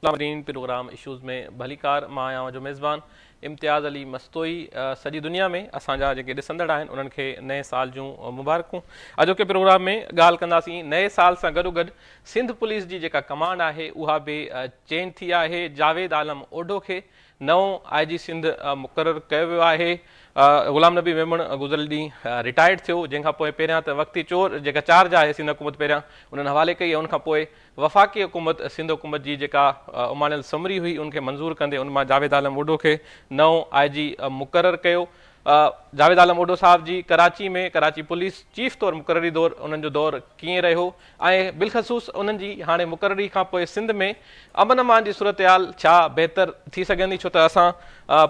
ناظرين programme issues ۾ ڀليڪار مان آهيان اوهان جو ميزبان امتياز علي مستوئي سڄي دنيا ۾ اسان جا جيڪي ڏسندڙ آهن انهن کي نئين سال جون مبارڪون اڄوڪي پروگرام ۾ ڳالهه ڪنداسين نئين سال سان گڏو گڏ سنڌ پوليس جي جيڪا ڪمانڊ آهي اها به چينج ٿي آهي جاويد عالم اوڍو کي نئون آء جي سنڌ مقرر ڪيو ويو آهي. غلام نبي ميمڻ گذريل ڏينهن رٽائرڊ ٿيو جنهن کان پوء پهريان ته وقتي چور جيڪا چارج آهي سنڌ حڪومت پهريان انهن حوالي ڪئي ۽ ان کان پوء وفاقي حڪومت سنڌ حڪومت جي جيڪا اماڻيل سمري هئي ان کي منظور ڪندي ان مان جاويد عالم اوڍو کي نئون آء جي مقرر ڪيو. جاويد عالم اوڍو صاحب جي ڪراچي ۾ ڪراچي پوليس چيف طور مقرري دور انهن جو دور ڪيئن رهيو ۽ بالخصوص انهن جي هاڻي مقرري کان پوء سنڌ ۾ امن امان جي صورتحال ڇا بهتر ٿي سگهندي ڇو ته اسان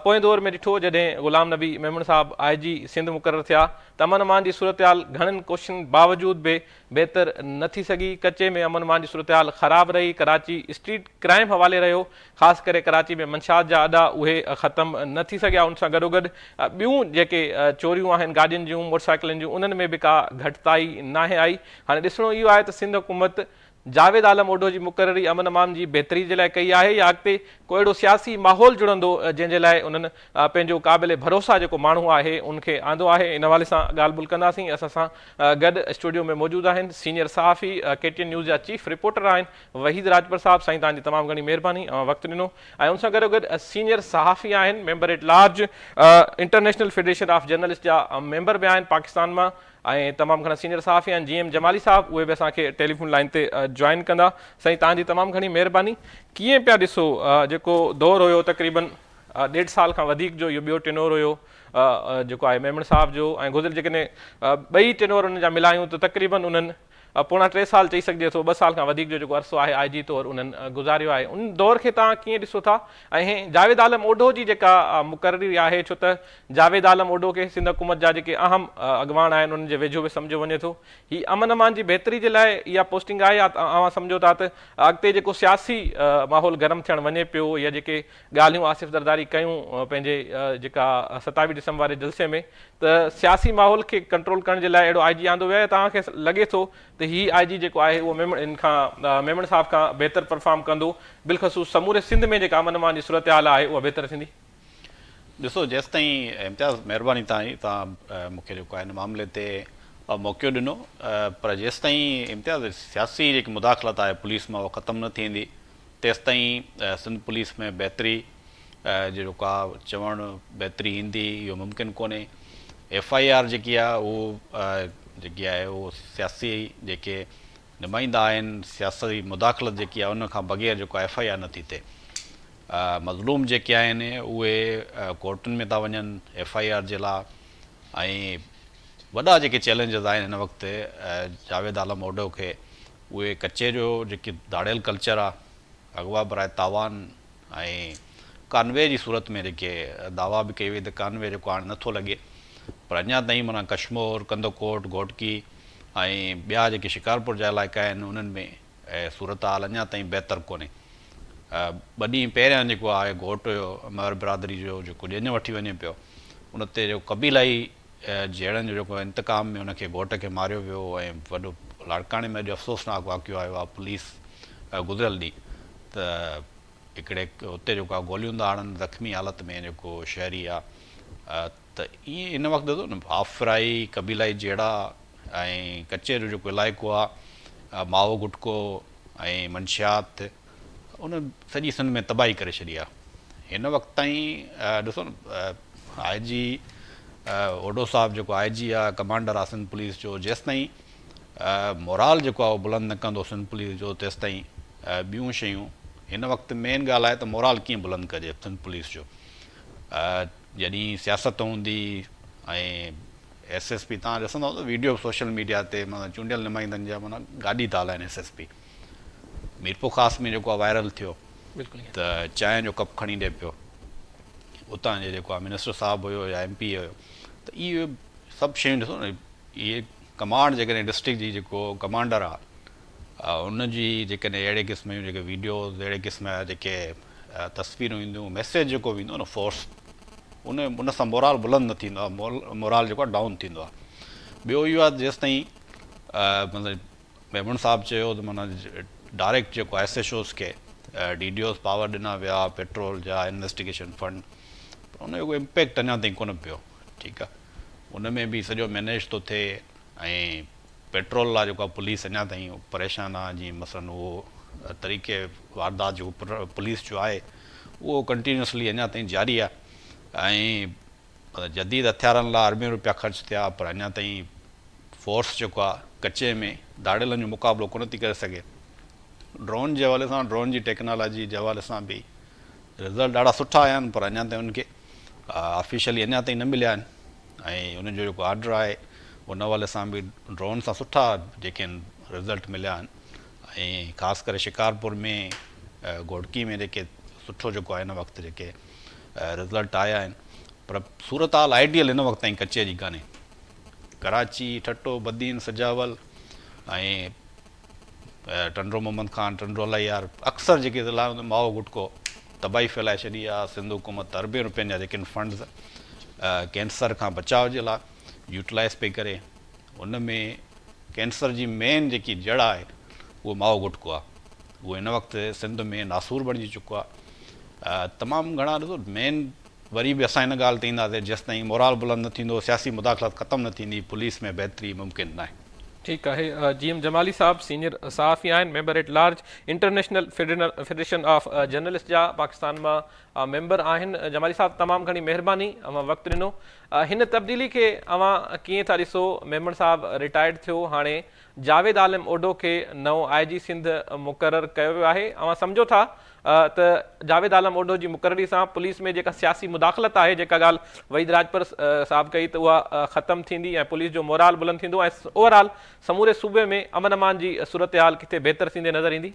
پوئين دور ۾ ڏٺو جڏهن غلام نبي ميمڻ صاحب آء جي سنڌ مقرر ٿيا ته امن امان جي صورتحال گهڻين ڪوششن باوجود به بهتر نه ٿي سگهي ڪچي ۾ امن امان جي صورتحال خراب رهي ڪراچي اسٽريٽ ڪرائم حوالي رهيو خاص ڪري ڪراچي ۾ منشيات جا اڏا اهي ختم نه ٿي سگهيا ان سان گڏوگڏ ٻيون جيڪي چوريون آهن گاڏين جون موٽرسائيڪلن جون انهن ۾ به ڪا گهٽتائي ناهي آئي هاڻي ڏسڻو اهو آهي ته سنڌ حڪومت جاويد عالم اوڍو جي مقرري امن امان جي بهتري جي لاء ڪئي آهي يا اڳتي ڪو اهڙو سياسي ماحول جڙندو جنهن جي لاء انهن پنهنجو قابل ڀروسا جيڪو ماڻهو آهي ان کي آندو آهي ان حوالي سان ڳالهه ٻولهه ڪنداسين اسان سان گڏ اسٽوڊيو ۾ موجود آهن سينيئر صحافي ڪي ٽي اين نيوز جا چيف رپورٽر آهن وحيد راڄپر صاحب سائين توهان جي تمام گهڻي مهرباني اوهان وقت ڏنو ۽ ان سان گڏو گڏ سينيئر صحافي آهن member at large international federation of journalist جا ميمبر به آهن پاڪستان مان ۽ تمام گهڻا سينيئر صحافي آهن جي ايم جمالي صاحب اهي به اسان کي ٽيليفون لائن تي جوائن ڪندا سائين توهان جي تمام گهڻي مهرباني ڪيئن پيا ڏسو جيڪو دور هيو تقريبن ڏيڍ سال کان وڌيڪ جو اهو ٻيو ٽينور هيو جيڪو آهي ميمڻ صاحب جو ۽ گذريل جيڪڏهن ٻئي ٽينور انهن جا ملايون ته تقريبن انهن پوڻا ٽي سال چئي سگهجي ٿو، ٻه سال کان وڌيڪ جو جيڪو عرصو آهي آء جي طور انهن گذاريو آهي ان دور کي توهان ڪيئن ڏسو ٿا ۽ جاويد عالم اوڍو جي جيڪا مقرري آهي ڇو ته جاويد عالم اوڍو کي سنڌ حڪومت جا جيڪي اهم اڳواڻ آهن انهن جي ويجهو به سمجهيو وڃي ٿو هي امن امان جي بهتري جي لاء اها پوسٽنگ آهي يا اوهان سمجهو ٿا ته اڳتي جيڪو سياسي ماحول گرم ٿيڻ وڃي پيو يا جيڪي ڳالهيون آصف زرداري ڪيون پنهنجي جيڪا 27 ڊسمبر واري جلسي ۾ ته سياسي ماحول کي ڪنٽرول ڪرڻ جي لاء اهڙو آء جي آندو ويو آهي توهان کي لڳي ٿو ته هي آء جي جيڪو آهي اهو ميمڻ ان کان ميمڻ صاحب کان بهتر پرفارم ڪندو بالخصوص سموري سنڌ ۾ جيڪا امن امان جي صورتحال آهي اها بهتر ٿيندي. ڏسو جيستائين امتياز مهرباني توهان جي توهان مون کي جيڪو آهي ان معاملي تي موقعو ڏنو پر جيستائين امتياز سياسي جيڪي مداخلت آهي پوليس مان اها ختم نه ٿيندي تيستائين سنڌ پوليس ۾ بهتري جهڙو ڪا چوڻ بهتري ايندي اهو ممڪن ڪونهي. ايف I R جيڪي آهي اهو جيڪي آهي اهو سياسي جيڪي نمائندا آهن سياسي مداخلت جيڪي آهي ان کان بغير جيڪو ايف I R نٿي ٿئي. مظلوم جيڪي آهن اهي ڪورٽن ۾ ٿا وڃن ايف I R جي لاء ۽ وڏا جيڪي چئلينجز آهن هن وقت جاويد عالم اوڍو کي اهي ڪچي جو جيڪي ڌاڙيل ڪلچر آ، اغوا براء تاوان ۽ ڪانوي جي صورت ۾ جيڪي دعويٰ به ڪئي وئي ته ڪانوي جيڪو هاڻي نٿو لڳي پر اڃا تائين معنيٰ ڪشمور، ڪنڌڪوٽ، گهوٽڪي ۽ ٻيا جيڪي شڪارپور جا علائقا آهن انهن ۾ صورتحال اڃا تائين بهتر ڪونهي. ٻه ڏينهن پهريان جيڪو آهي گهوٽ هيو مهر برادري جو جيڪو ڄڃ وٺي وڃي پيو ان تي جيڪو قبيلائي جهيڙن جو جيڪو انتقام ۾ ان کي گهوٽ کي ماريو ويو ۽ وڏو لاڙڪاڻي ۾ اڄ افسوسناڪ واقعو آيو آهي پوليس گذريل ڏينهن ته هڪڙي اتي جيڪو آهي گوليون ٿا هڻن زخمي حالت ۾ جيڪو شهري آهي ته ائين هن وقت ڏسو نه هاف فرائي قبيلائي جهيڙا ۽ ڪچي جو جيڪو علائقو آهي مائو گٽڪو ۽ منشيات ان سڄي سنڌ ۾ تباهي ڪري ڇڏي آهي. هن وقت تائين ڏسو نه آء جي اوڍو صاحب جيڪو آء جي آهي ڪمانڊر آهي سنڌ پوليس جو جيستائين مورال جيڪو آهي اهو بلند نه ڪندو سنڌ پوليس جو تيستائين ٻيون شيون هن وقت مين ڳالهه آهي ته مورال ڪيئن بلند ڪجي سنڌ پوليس جو جڏهن سياست هوندي ۽ ايس ايس پي تان ڏسندو ته ويڊيو سوشل ميڊيا تي معنيٰ چونڊيل نمائندن جا معنيٰ گاڏي ٿا هلائن ايس ايس پي ميرپورخاص ۾ جيڪو آ وائرل ٿيو ته چانهه جو ڪپ کڻي ڏي پيو اتان جي جيڪو آ منسٽر صاحب هيو يا ايم پي هيو ته اهي سڀ شيون ڏسو نه اهي ڪمانڊ جيڪڏهن ڊسٽرڪٽ جي جيڪو ڪمانڊر آ ان جي جيڪڏهن اهڙي قسم جون جيڪي ويڊيوز اهڙي قسم جا جيڪي تصويرون اينديون ميسيج جيڪو ويندو نه فورس ان ان سان مورال بلند نه ٿيندو آ مورال جيڪو آ ڊائون ٿيندو آ ٻيو اهو آ جيستائين مطلب ميمڻ صاحب چيو ته معنيٰ ڊائريڪٽ جيڪو ايس ايڇ اوز کي ڊي ڊي اوز پاور ڏنا ويا پيٽرول جا انويسٽيگيشن فنڊ پر ان جو ڪو امپيڪٽ اڃا تائين ڪونه پيو ٺيڪ آ ان ۾ به سڄو مينيج ٿو ٿئي ۽ پيٽرول لا جيڪو آ پوليس اڃا تائين پريشان آ جيئن مثلا اهو طريقي واردات جيڪو پوليس جو آهي اهو ڪنٽينيوسلي اڃا تائين جاري آ ۽ جديد هٿيارن لا اربين روپيا خرچ ٿيا پر اڃا تائين فورس جيڪو آ ڪچي ۾ ڌاڙيلن جو مقابلو ڪونه ٿي ڪري سگهي. ڊرون جي حوالي سان ڊرون جي ٽيڪنالاجي جي حوالي سان به رزلٽ ڏاڍا سٺا آيا آهن پر اڃا تائين ان کي آفيشلي اڃا تائين نه مليا آهن ۽ ان جو جيڪو آرڊر آهي ان حوالي سان به ڊرون سان سٺا جيڪي آهن رزلٽ مليا آهن ۽ خاص ڪري شڪارپور ۾ گهوٽڪي ۾ جيڪي سٺو جيڪو آهي هن وقت جيڪي رزلٽ آيا آهن پر صورتحال آئيڊيل هن وقت تائين ڪچي جي ڪانهي ڪراچي ٺٽو بدين سجاول ۽ ٽنڊو محمد خان ٽنڊو الهيار اڪثر جيڪي ضلع آهن اتي مائو گٽڪو تباهي ڦهلائي ڇڏي آهي سنڌ حڪومت اربين روپين جا جيڪي فنڊز ڪينسر کان بچاء جي لاء يوٽيلائز پئي ڪري ان ۾ ڪينسر جي مين جيڪي جڙ آهي اهو مائو گٽڪو آهي اهو هن وقت سنڌ ۾ ناسور بڻجي چڪو آهي تمام گهڻا ڏسو مين وري به اسان ان ڳالهه تي اينداسين جيستائين مورال بلند نه ٿيندو سياسي مداخلت ختم نه ٿيندي پوليس ۾ بهتري ممڪن ناهي. ٺيڪ آهي جي ايم جمالي صاحب سينيئر صحافي آهن member at large international federation of journalist جا پاڪستان مان ميمبر آهن جمالي صاحب تمام گهڻي مهرباني اوهان وقت ڏنو هن تبديلي کي اوهان ڪيئن ٿا ڏسو ميمڻ صاحب رٽائرڊ ٿيو هاڻي جاويد عالم اوڍو کي نئون آء جي سنڌ مقرر ڪيو ويو آهي اوهان سمجهو ٿا ته جاويد عالم اوڍو جي مقرري سان پوليس ۾ جيڪا سياسي مداخلت آهي جيڪا ڳالهه وحيد راڄپر صاحب ڪئي ته اها ختم ٿيندي ۽ پوليس جو مورال بلند ٿيندو ۽ اوور آل سموري صوبي ۾ امن امان جي صورتحال ڪٿي بهتر ٿيندي نظر ايندي؟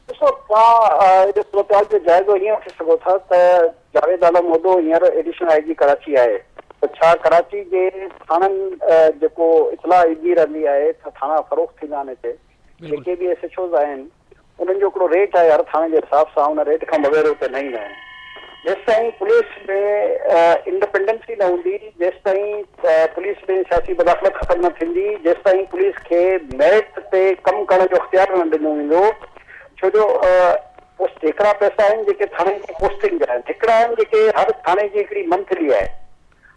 ڏسو توهان ان صورتحال جو جائزو ائين وٺي سگهو ٿا ته جاويد عالم اوڍو هينئر ايڊيشنل I جي ڪراچي آهي ته ڇا ڪراچي جي ٿاڻن جيڪو اطلاع ايندي رهندي آهي ته ٿاڻا فروخت ٿيندا آهن هتي جيڪي به ايس ايڇ اوز آهن انهن جو هڪڙو ريٽ آهي هر ٿاڻي جي حساب سان ان ريٽ کان بغير اتي نه ايندا آهن جيستائين پوليس ۾ انڊپينڊنسي نه هوندي جيستائين پوليس ۾ سياسي مداخلت ختم نه ٿيندي جيستائين پوليس کي ميرٽ تي ڪم ڪرڻ جو اختيار نه ڏنو ويندو ڇو جو پوسٽ هڪڙا پئسا آهن جيڪي ٿاڻي جي پوسٽنگ جا آهن هڪڙا آهن جيڪي هر ٿاڻي جي هڪڙي منٿلي آهي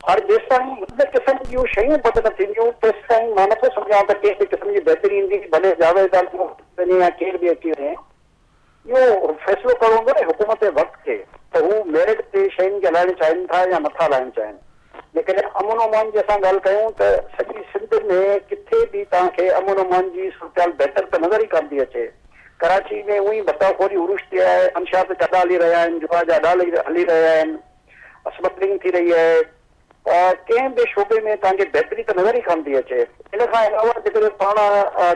هاڻي جيستائين ان قسم جون شيون بند نه ٿينديون تيستائين مان نٿو سمجهان ته ڪنهن به قسم جي بهتري ايندي، ڀلي جاويد عالم اچي وڃي يا ڪير به اچي وڃي. اهو فيصلو ڪرڻو هوندو نه حڪومت وقت کي ته هو ميرٽ تي شين کي هلائڻ چاهين ٿا يا نٿا هلائڻ چاهين. جيڪڏهن امن امان جي اسان ڳالهه ڪيون ته سڄي سنڌ ۾ ڪٿي به توهان کي امن امان جي صورتحال بهتر ته نظر ئي ڪانه ٿي اچي. ڪراچي ۾ اونئي ڀتا خوري عروج تي آهي، منشيات جا اڏا هلي رهيا آهن، جوا جا اڏا هلي رهيا آهن. اسمگلنگ ٿي رهي آهي، ڪنهن به شعبي ۾ توهان کي بهتري ته نظر ئي ڪانه ٿي اچي. ان کان علاوه جيڪڏهن پاڻ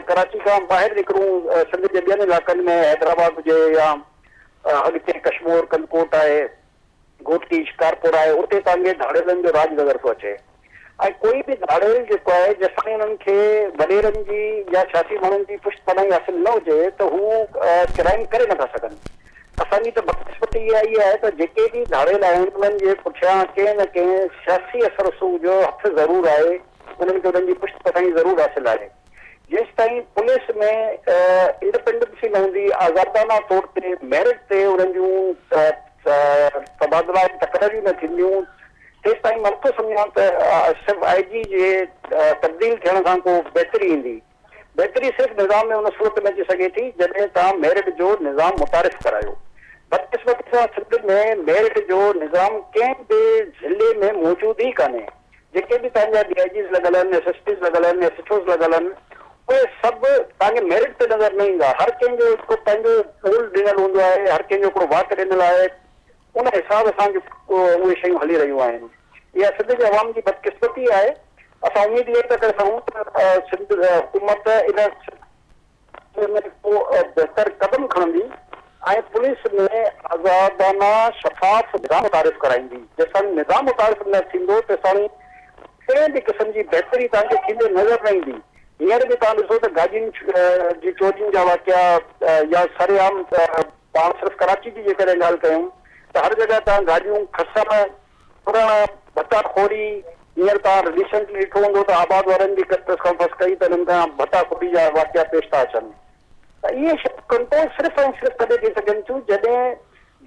ڪراچي کان ٻاهر نڪرون سنڌ جي ٻين علائقن ۾ حيدرآباد هجي يا اڳتي ڪشمور ڪنڌڪوٽ آهي، گهوٽڪي، شڪارپور آهي اتي توهان کي ڌاڙيلن جو راڄ نظر ٿو اچي ۽ ڪوئي به ڌاڙيل جيڪو آهي جيستائين انهن کي وڏيرن جي يا سياسي ماڻهن جي پشت پناهي حاصل نه هجي ته هو ڪرائيم ڪري نٿا سگهن. اسان جي ته بدقسمتي اها ئي آهي ته جيڪي به ڌاڙيل آهن انهن جي پٺيان ڪنهن نه ڪنهن سياسي اثر رسوخ جو هٿ ضرور آهي، انهن کي انهن جي پشت پناهي ضرور حاصل آهي. جيستائين پوليس ۾ انڊپينڊنسي نه هوندي، آزادانه طور تي ميرٽ تي انهن جون تبادلا ۽ تقرريون نه ٿينديون، تيستائين مان نٿو سمجهان ته صرف آء جي جي تبديل ٿيڻ سان ڪو بهتري ايندي. بهتري صرف نظام ۾ ان صورت ۾ اچي سگهي ٿي جڏهن توهان ميرٽ جو نظام متعارف ڪرايو. بدقسمتي سان سنڌ ۾ ميرٽ جو نظام ڪنهن به ضلعي ۾ موجود ئي ڪانهي. جيڪي به توهان جا ڊي I Gs لڳل آهن، ايس ايس پيز لڳل آهن، ايس ايڇ اوز لڳل آهن اهي سڀ توهان کي ميرٽ تي نظر نه ايندا. هر ڪنهن جو هڪ پنهنجو رول ڏنل هوندو آهي، هر ڪنهن جو هڪڙو واڪ ڏنل آهي. ان حساب سان جيڪو اهي شيون هلي رهيون آهن. اها سنڌ جي عوام جي بدقسمتي آهي. اسان اميد اها ئي ٿا ڪري سگهون ته سنڌ حڪومت ان سلسلي ۾ ڪو بهتر قدم کڻندي ۽ پوليس ۾ آزادانه شفاف نظام متعارف ڪرائيندي. جيستائين نظام متعارف نه ٿيندو تيستائين ڪنهن به قسم جي بهتري توهان کي ٿيندي نظر نه ايندي. هينئر به توهان ڏسو ته گاڏين جي چورين جا واقعا يا سرعام پاڻ صرف ڪراچي جي جيڪڏهن ڳالهه ڪيون ته هر جڳهه تان گاڏيون کسڻ، ڦرڻ، ڀتا خوري، هينئر توهان ريسنٽلي ڏٺو هوندو ته آباد وارن به هڪ پريس ڪانفرنس ڪئي ته انهن کان ڀتا خوري جا واقعا پيش ٿا اچن. ته اهي شيون ڪنٽرول صرف ۽ صرف تڏهن ٿي سگهن ٿيون جڏهن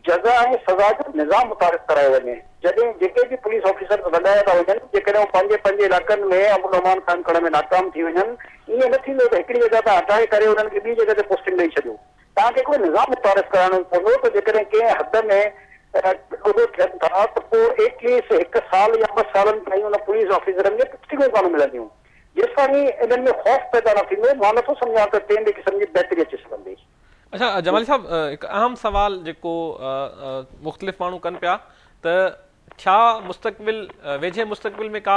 جزا ۽ سزا جو نظام متعارف ڪرايو وڃي. جڏهن جيڪي به پوليس آفيسرز لڳايا ٿا وڃن جيڪڏهن هو پنهنجي پنهنجي علائقن ۾ امن امان قائم ڪرڻ ۾ ناڪام ٿي وڃن ائين نه ٿيندو ته هڪڙي جڳهه تان هٽائي ڪري انهن کي ٻي جڳهه تي پوسٽنگ ڏئي ڇڏيو. توهان کي هڪڙو نظام متعارف ڪرائڻو پوندو ته جيڪڏهن ڪنهن حد ۾ ڏوهه ٿين ٿا ته پوء ايٽ ليسٽ هڪ سال يا ٻه سالن تائين ان پوليس آفيسرن کي پوسٽنگون ڪانه ملنديون. جيستائين انهن ۾ خوف پيدا نه ٿيندو مان نٿو سمجهان ته ڪنهن به قسم جي بهتري اچي سگهندي. اڇا جمالي صاحب هڪ اهم سوال جيڪو مختلف ماڻهو ڪن پيا ته ڇا مستقبل ويجهي مستقبل ۾ ڪا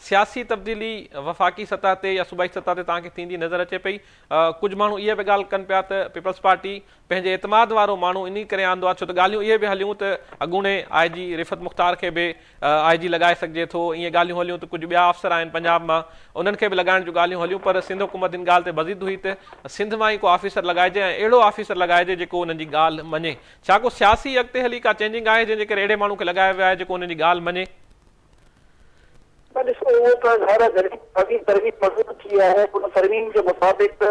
سياسي تبديلي وفاقي سطح تي يا صوبائي سطح تي توهان کي ٿيندي نظر اچي پئي؟ ڪجهه ماڻهو اها به ڳالهه ڪن پيا ته پيپلز پارٽي پنهنجي اعتماد وارو ماڻهو انهي ڪري آندو آهي ڇو ته ڳالهيون اهي به هليون ته اڳوڻي آء جي رفعت مختار کي به آء جي لڳائي سگهجي ٿو ائين ڳالهيون هليون ته ڪجهه ٻيا افسر آهن پنجاب مان انهن کي به لڳائڻ جون ڳالهيون هليون پر سنڌ حڪومت ان ڳالهه تي بضد هئي ته سنڌ مان ئي ڪو آفيسر لڳائجي ۽ اهڙو آفيسر لڳائجي جيڪو انهن جي ڳالهه مڃي ڇا ڪو سياسي اڳتي هلي ڪا چينجنگ آهي جنهن جي ڪري اهڙي ماڻهو کي لڳايو ويو آهي جيڪو انهن جي ڳالهه مڃي؟ نه ڏسو اهو ته ظاهر آهي جڏهن ارڙهين ترميم منظور ٿي آهي ان ترميم جي مطابق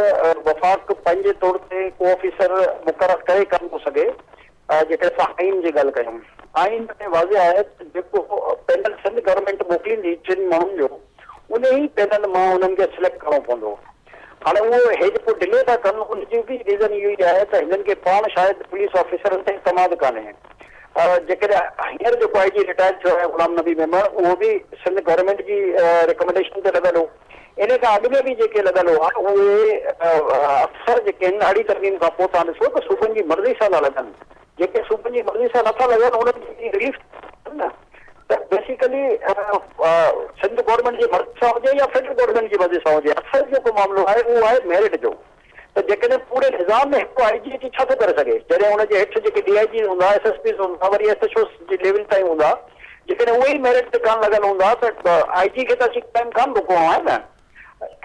وفاق پنهنجي طور تي ڪو آفيسر مقرر ڪري ڪانه ٿو سگهي جيڪڏهن اسان آئين جي ڳالهه ڪيون آئين ۾ واضح آهي ته جيڪو پينل سنڌ گورنمينٽ موڪليندي ٽن ماڻهن جو ان ئي پينل مان انهن کي سليڪٽ ڪرڻو پوندو هاڻي اهو هي جيڪو ڊلي ٿا ڪن ان جو به ريزن اهو ئي آهي ته هنن کي پاڻ شايد پوليس آفيسرن تي اعتماد ڪانهي. جيڪڏهن هينئر جيڪو آء جي رٽائر ٿيو آهي غلام نبي ميمڻ اهو به سنڌ گورنمينٽ جي ريڪمينڊيشن تي لڳل هو. ان کان اڳ ۾ به جيڪي لڳل هئا اهي افسر جيڪي آهن ارڙهين ترميم کان پوء توهان ڏسو ته صوبن جي مرضي سان ٿا لڳن. جيڪي صوبن جي مرضي سان نٿا لڳن انهن کي رليف نه. ته بيسيڪلي سنڌ گورنمينٽ جي مرضي سان هجي يا فيڊرل گورنمينٽ جي مرضي سان هجي اصل جيڪو معاملو آهي اهو آهي ميرٽ جو ته جيڪڏهن پوري نظام ۾ هڪ آء جي اچي ڇا ٿو ڪري سگهي جڏهن ان جي هيٺ جيڪي ڊي I Gs هوندا ايس ايس پيز هوندا وري ايس ايڇ اوز جي ليول تائين هوندا جيڪڏهن اهي ئي ميرٽ تي ڪانه لڳل هوندا ته آء جي کي ته اچي ڪرائم ڪانه روڪڻو آهي نه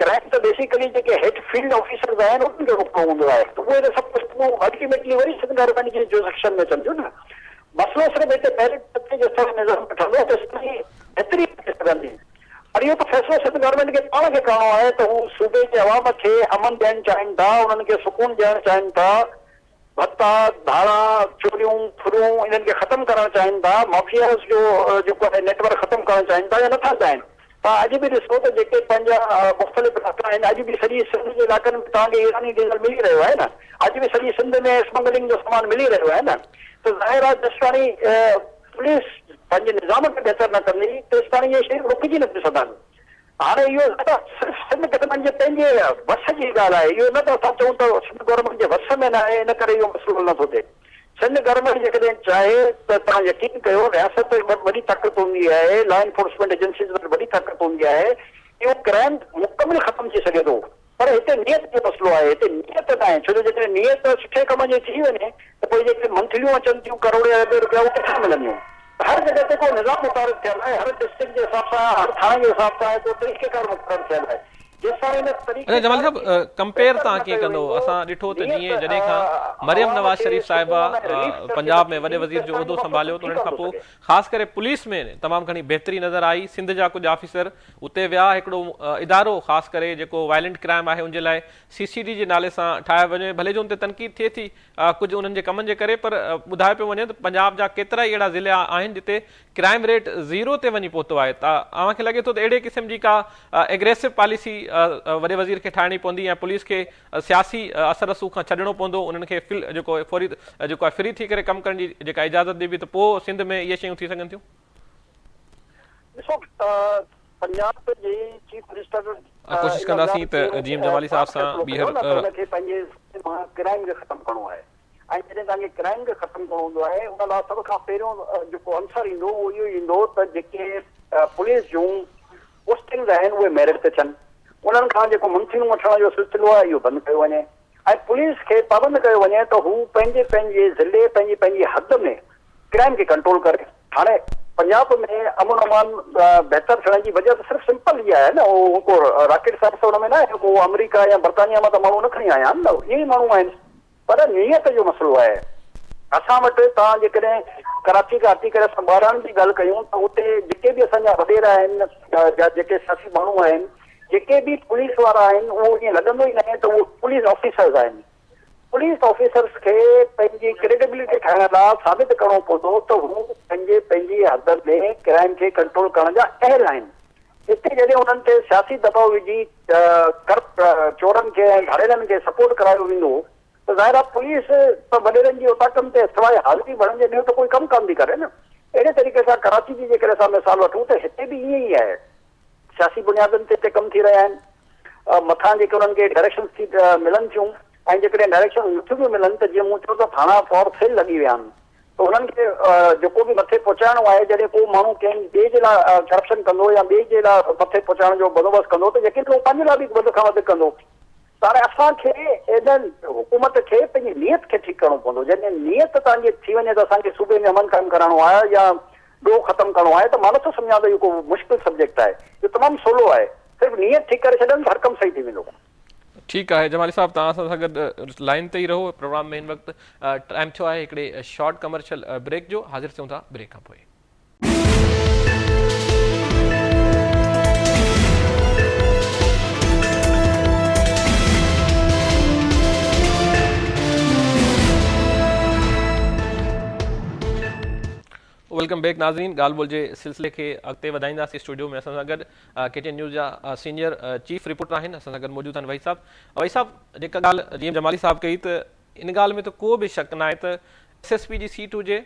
ڪرائم ته بيسيڪلي جيڪي هيٺ فيلڊ آفيسرز آهن انهن کي روڪڻو هوندو آهي ته اهي ته سڀ ڪجهه الٽيميٽلي وري سنڌ گورنمينٽ جي جوسڪشن ۾ اچن ٿيون نه مسئلو صرف هتي ميرٽ تي جيستائين نظام نه ٺهندو تيستائين بهتري نه ٿي سگهندي پر اهو ته فيصلو سنڌ گورنمينٽ کي پاڻ کي ڪرڻو آهي ته هو صوبي جي عوام کي امن ڏيڻ چاهين ٿا انهن کي سڪون ڏيڻ چاهين ٿا ڀتا ڌاڙا چوريون ڦرون انهن کي ختم ڪرڻ چاهين ٿا مافياز جو جيڪو آهي نيٽ ورڪ ختم ڪرڻ چاهين ٿا يا نٿا چاهين توهان اڄ به ڏسو ته جيڪي پنهنجا مختلف علائقا آهن اڄ به سڄي سنڌ جي علائقن ۾ توهان کي ايراني ڊيزل ملي رهيو آهي نه اڄ به سڄي سنڌ ۾ اسمگلنگ جو سامان ملي رهيو آهي نه ته ظاهر آهي جيستاڻي پوليس پنهنجي نظام کي بهتر نه ڪندي تيستاڻي اهي شيون رڪجي نه ٿيون سگهن هاڻي اهو صرف سنڌ گورنمينٽ جي پنهنجي وس جي ڳالهه آهي اهو نه ته اسان چئون ته سنڌ گورنمينٽ جي وس ۾ نه آهي ان ڪري اهو مسئلو حل نه ٿو ٿئي سنڌ گورنمينٽ جيڪڏهن چاهي ته توهان يقين ڪيو رياست وٽ وڏي طاقت هوندي آهي، لا انفورسمينٽ ايجنسيز وٽ وڏي طاقت هوندي آهي، اهو ڪرائم مڪمل ختم ٿي سگهي ٿو پر هتي نيت جو مسئلو آهي، هتي نيت ناهي ڇو جو جيڪڏهن نيت سٺي ڪم جي ٿي وڃي ته پوء جيڪي منٿليون اچن ٿيون ڪروڙين اربين رپيا اهي ڪٿان ملنديون؟ هر جڳهه تي ڪو نظام متعارف ٿيل آهي، هر ڊسٽرڪٽ جي حساب سان هر ٿاڻي جي حساب سان ڪو طريقيڪار مقرر ٿيل آهي. اچا جمالي صاحب ڪمپيئر توهان ڪيئن ڪندو اسان ڏٺو ته جيئن جڏهن کان مريم نواز شريف صاحبه پنجاب ۾ وڏي وزير جو عهدو سنڀاليو ته انهن کان پوء خاص ڪري پوليس ۾ تمام گهڻي بهتري نظر آئي سنڌ جا ڪجهه آفيسر اتي ويا هڪڙو ادارو خاص ڪري جيڪو وائلنٽ ڪرائم آهي ان جي لاء سي سي ڊي جي نالي سان ٺاهيو وڃي ڀلي جو ان تي تنقيد ٿئي ٿي ڪجهه انهن جي ڪمن جي ڪري پر ٻڌايو پيو وڃي ته پنجاب جا ڪيترا ئي اهڙا ضلعا آهن جتي ڪرائم ريٽ زيرو تي وڃي پهتو آهي ته اوهان کي لڳي ٿو ته اهڙي قسم جي ڪا ايگريسو پاليسي وڏي وزير کي ٺاهڻي پوندي ۽ پوليس کي سياسي اثر رسوخ کان ڇڏڻو پوندو انهن کي فل جيڪو فوري جيڪو آهي فري ٿي ڪري ڪم ڪرڻ جي جيڪا اجازت ڏبي ته پوء سنڌ ۾ اهي شيون ٿي سگهن ٿيون. ڏسو پنجاب جي چيف منسٽر ڪوشش ان ڪنداسين ڳالهه ته تي جي ايم جمالي صاف صاحب سان فيصلو ڪيو ٻيهر نه ته ان کي پنهنجي مان ڪرائم کي ختم ڪرڻو آهي. ۽ جڏهن توهان کي ڪرائم کي ختم ڪرڻو هوندو آهي ان لاء سڀ کان پهريون جيڪو عنصر ايندو اهو اهو ئي ايندو ته جيڪي پوليس جون پوسٽنگز آهن اهي ميرٽ تي ٿين انهن کان جيڪو منٿيون وٺڻ جو سلسلو آهي اهو بند ڪيو وڃي ۽ پوليس کي پابند ڪيو وڃي ته هو پنهنجي پنهنجي ضلعي پنهنجي پنهنجي حد ۾ ڪرائم کي ڪنٽرول ڪري هاڻي پنجاب ۾ امن امان بهتر ٿيڻ جي وجه ته صرف سمپل اها آهي نه اهو ڪو راڪيٽ سائنس ته ان ۾ نه آهي ڪو آمريڪا يا برطانيا مان ته ماڻهو نه کڻي آيا آهن نه اهي ئي ماڻهو آهن پر نيت جو مسئلو آهي. اسان وٽ توهان جيڪڏهن ڪراچي کان هٽي ڪري اسان ٻاراڻن جي ڳالهه ڪيون ته اتي جيڪي به اسان جا وڏيرا آهن يا جيڪي سياسي ماڻهو آهن جيڪي به پوليس وارا آهن اهو ائين لڳندو ئي ناهي ته اهو پوليس آفيسرز آهن. پوليس آفيسرز کي پنهنجي ڪريڊيبلٽي ٺاهڻ لاء ثابت ڪرڻو پوندو ته هو پنهنجي پنهنجي حد ۾ ڪرائم کي ڪنٽرول ڪرڻ جا اهل آهن. هتي جڏهن انهن تي سياسي دٻاء وجهي ڪرپٽ چورن کي ۽ ڌاڙيلن کي سپورٽ ڪرايو ويندو ته ظاهر آهي پوليس ته وڏيرن جي اوطاقن تي سواء حاضري ڀرڻ جي ٻيو ته ڪوئي ڪم ڪانه ٿي ڪري نه. اهڙي طريقي سان ڪراچي جي جيڪڏهن اسان مثال وٺون ته هتي به ائين ئي آهي. سياسي بنيادن تي هتي ڪم ٿي رهيا آهن. مٿان جيڪي انهن کي ڊائريڪشنز ٿي ملن ٿيون ۽ جيڪڏهن ڊائريڪشنز نٿيون به ملن ته جيئن مون چيو ته ٿاڻا فار سيل لڳي ويا آهن ته انهن کي جيڪو به مٿي پهچائڻو آهي جڏهن ڪو ماڻهو ڪنهن ٻئي جي لاء ڪرپشن ڪندو يا ٻئي جي لاء مٿي پهچائڻ جو بندوبست ڪندو ته يقينن هو پنهنجي لاء به وڌ کان وڌ ڪندو. ته هاڻي اسان کي ان حڪومت کي پنهنجي نيت کي ٺيڪ ڪرڻو پوندو جڏهن نيت توهان جي ٿي وڃي ته اسان کي صوبي ۾ امن قائم ڪرائڻو آهي يا ڏوهه ختم ڪرڻو آهي ته مان نٿو سمجهان ته اهو ڪو مشڪل سبجيڪٽ آهي اهو تمام سولو آهي صرف نيت ٺيڪ ڪري ڇڏيو ته هر ڪم صحيح ٿي ويندو. ٺيڪ آهي جمالي صاحب توهان اسان سان گڏ لائين تي ئي رهو پروگرام ۾ هن وقت ٽائيم ٿيو آهي هڪڙي شارٽ ڪمرشل بريڪ جو حاضر ٿيون ٿا بريڪ کان پوء. Welcome back ناظرين ڳالهه ٻولهه جي سلسلي کي اڳتي وڌائينداسين اسٽوڊيو ۾ اسان سان گڏ ڪي ٽي اين نيوز جا سينيئر چيف رپورٽر آهن اسان سان گڏ موجود آهن وحيد صاحب وحيد صاحب جيڪا ڳالهه جيئن جمالي صاحب ڪئي ته ان ڳالهه ۾ ته ڪو به شڪ ناهي ته ايس ايس پي جي سيٽ هجي